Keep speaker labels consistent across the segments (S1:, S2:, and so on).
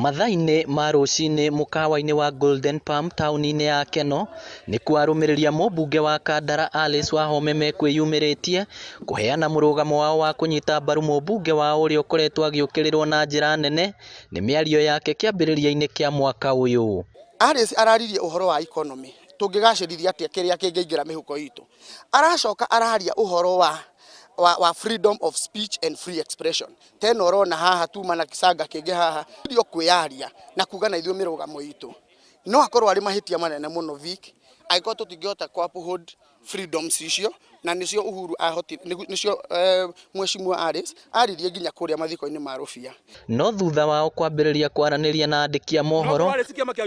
S1: Mathaa-inĩ ma rũcinĩ mũkawa-inĩ wa Golden Palm taũni-inĩ ya Kenol nĩkuo arũmĩrĩri a mũmbunge wa Kandara Alice Wahome mekwĩyumĩrĩtie kũheana mũrũgamo wao wa kũnyita mbaru mũmbunge wao ũrĩa ũkoretwo agĩũkĩrĩrwo na njĩra nene nĩ mĩario yake kĩambĩrĩria-inĩ kĩa mwaka ũyũ.
S2: Alice araririe ũhoro wa economy, tũngĩgacĩrithia atĩa kĩrĩa kĩngĩingĩra mĩhuko itũ. Aracoka araria ũhoro wa freedom of speech and free expression. Tena ũrona haha tuma na kĩcanga kĩngĩ haha ndio kwĩyaria na kuga na ithuĩ mĩrũgamo itũ. No akorwo arĩ mahĩtia manene mũno, Vic, angĩkorwo tũtingĩhota ku uphold freedoms icio, na nĩcio Uhuru ahoti nĩcio Mheshimiwa Alice aririe nginya kũrĩa mathiko-inĩ ma Rũbia.
S1: No thutha wao kwambĩrĩria kwaranĩria na andĩki a mohoro,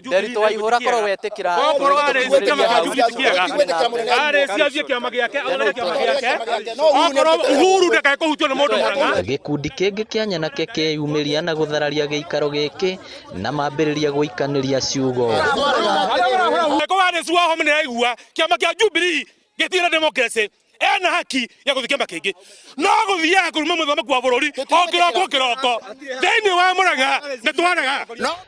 S3: Nderitu Waihũra korwo wetĩkĩra.
S4: Okorwo Alice kĩama kĩa Jubilee ti kĩega, Alice athiĩ kĩama gĩake, athondeke kĩama gĩake, okorwo Uhuru ndakae kũhutio nĩ mũndũ Mũrang'a.
S1: Gĩkundi kĩngĩ kĩa nyanake kĩyumĩria na gũthararia gĩikaro gĩkĩ na mambĩrĩria gũikanĩria ciugo.
S4: Ko Alice Wahome nĩ araigua kĩama kĩa Jubilee gĩtirĩ na democracy, ena haki ya gũthiĩ kĩama kĩngĩ, no gũthiaga kũruma mũthamaki wa bũrũri o kĩroko kĩroko thĩinĩ wa Mũrang'a nĩ twarega.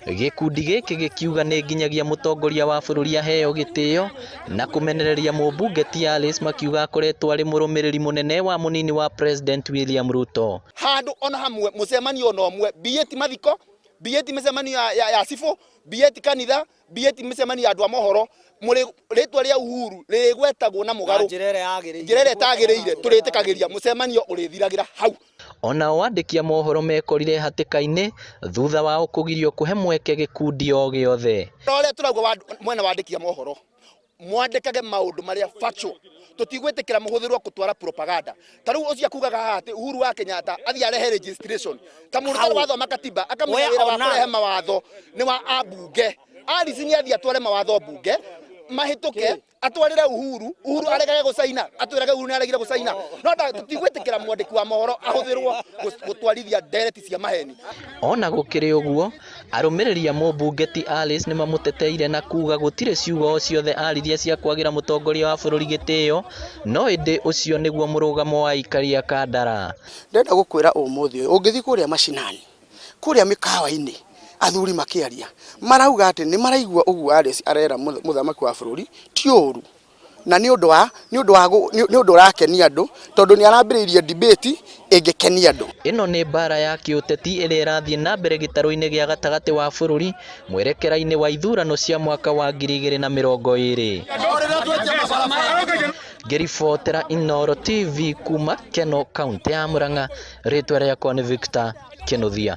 S1: Gĩkundi gĩkĩ gĩkiuga nĩ nginyagia mũtongoria wa bũrũri aheo gĩtĩo na kũmenereria mũmbunge ti Alice, makiuga akoretwo arĩ mũrũmĩrĩri mũnene wa mũnini wa President William Ruto.
S5: Handũ ona hamwe, mũcemanio ona ũmwe, be it mathiko, be it mĩcemanio ya cibũ, be it kanitha, be it mĩcemanio ya andũ a mohoro, mũrĩ rĩtwa rĩa Uhuru rĩrĩgwetagwo na mũgarũ
S3: njĩra ĩrĩa yagĩrĩire,
S5: njĩra ĩrĩa ĩtagĩrĩire, tũrĩtĩkagĩria mũcemanio ũrĩthiragĩra hau.
S1: Onao andĩki a mohoro mekorire hatĩka-inĩ thutha wao kũgirio kũhe mweke gĩkundi o gĩothe.
S5: No ũrĩa tũrauga mwena wa andĩki a mohoro, mwandĩkage maũndũ marĩa factual, tũtigwĩtĩkĩra mũhũthĩrwo gũtwara propaganda. Ta rĩu ũcio akugaga haha atĩ Uhuru wa Kenyatta athiĩ arehe registration, ta mũndũ ũtarĩ wathoma katiba akamenya wĩra wa kũrehe mawatho nĩ wa ambunge. Alice nĩ athiĩ atware mawatho mbunge mahĩtũke, atwarĩre Uhuru, Uhuru aregage gũcaina, atwĩrage Uhuru nĩ aregire gũcaina. No tũtigwĩtĩkĩra mwandĩki wa mohoro ahũthĩrwo gũtwarithia ndereti cia maheni.
S1: Ona gũkĩrĩ ũguo, arũmĩrĩri a mũmbunge ti Alice nĩmamũteteire na kuga gũtirĩ ciugo o ciothe aririe cia kwagĩra mũtongoria wa bũrũri gĩtĩo, no ĩndĩ ũcio nĩguo mũrũgamo wa aikari a Kandara.
S2: Ndĩrenda gũkwĩra ũmũthĩ ũyũ, ũngĩthiĩ kũrĩa macinani, kũrĩa mĩkawa-inĩ, athuri makĩaria marauga atĩ nĩ maraigua ũguo Alice arera mũthamaki wa bũrũri ti ũru, na nĩ ũndũ wa nĩ ũndũ wa nĩ ũndũ ũrakenia andũ, tondũ nĩ arambĩrĩirie debate ĩngĩkenia andũ.
S1: Ĩno nĩ mbara ya kĩũteti ĩrĩa ĩrathiĩ na mbere gĩtarũ-inĩ gĩa gatagatĩ wa bũrũri mwerekera-inĩ wa ithurano cia mwaka wa 2020. Ngĩribotera Inooro TV kuma Kenol, kaũntĩ ya Murang'a, rĩtwa rĩakwa nĩ Victor Kinuthia.